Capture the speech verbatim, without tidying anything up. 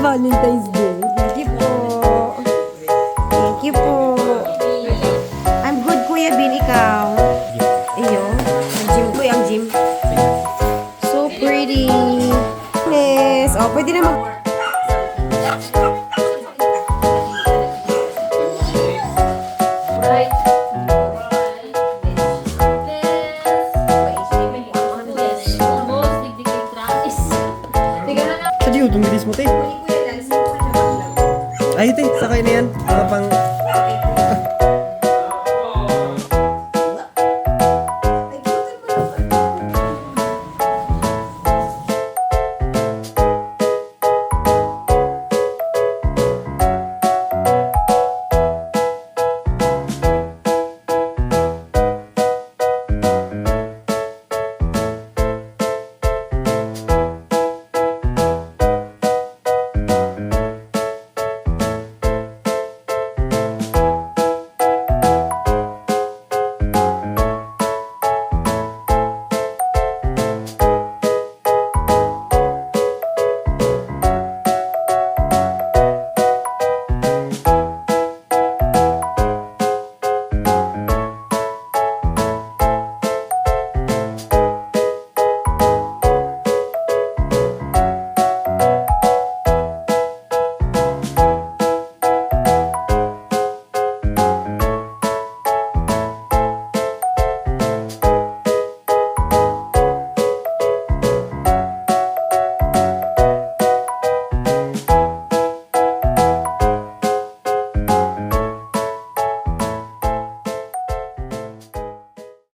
Valentine's Day. Thank you po. Thank you po. I'm good, Kuya Bin. Ikaw? Iyo. Ang gym ko, ang gym. So pretty. Yes. Oh, pwede na mag- Sa diyo, itong bilis mo, te. Ay, te, sakay na yan. Mga pang